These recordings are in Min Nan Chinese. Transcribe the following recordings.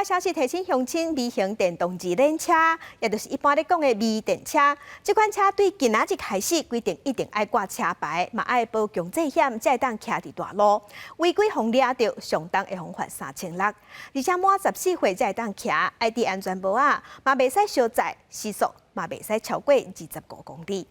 消息提醒鄉親，微型電動二輪車，也就是一般咧講的微電車，這款車對今仔日開始規定一定愛掛車牌，嘛愛保強制險，才會當騎佇大路。違規予掠著，上重會予罰3600。而且滿14歲才會當騎，愛戴安全帽仔，嘛袂使相載，時速嘛袂使超過25公里。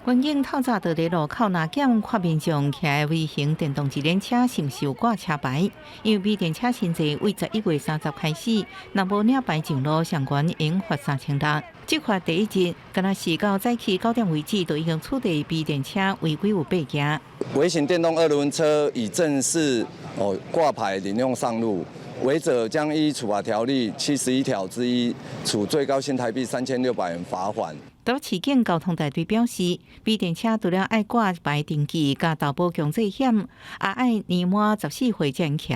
軍警透早就佇路口若檢看民眾騎微型電動自輪車是毋是有掛車牌？因為微電車新制為11月30開始，若無領牌上路，上懸會罰3600。執法第一日，敢若是到早起9點為止，就已經處理微電車違規有八件。微型電動二輪車已正式哦掛牌領用上路，違者將依處罰條例71條之1，處最高新台幣3600元罰款。台北市警交通大隊表示，微電車除了愛掛牌登記、佮投保強制險，也愛年滿14歲才能騎。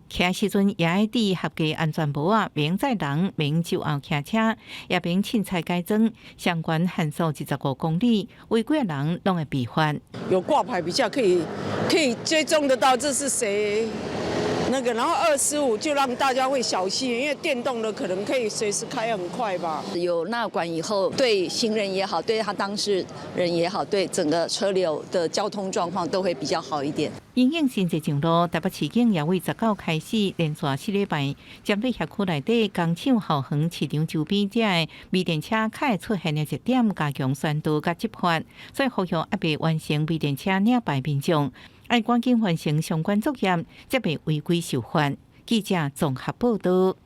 騎時陣也愛戴合格安全帽仔，免載人，免酒後騎車，也免凊彩改裝。上懸限速25公里，違規的人攏會被罰。有掛牌比較可以追蹤得到這是誰。那個，然後25就讓大家會小心，因為電動的可能可以隨時開很快吧。有納管以後，對行人也好，對他當事人也好，對整個車流的交通狀況都會比較好一點。因應新制上路，台北市警也為19開始連續4禮拜，針對轄區內底工廠後園市場周邊這个微電車較會出現的熱點，加強宣導佮執法，所以呼籲猶未完成微電車領牌民眾，愛趕緊完成相關作業，才袂違規受罰。記者綜合報道。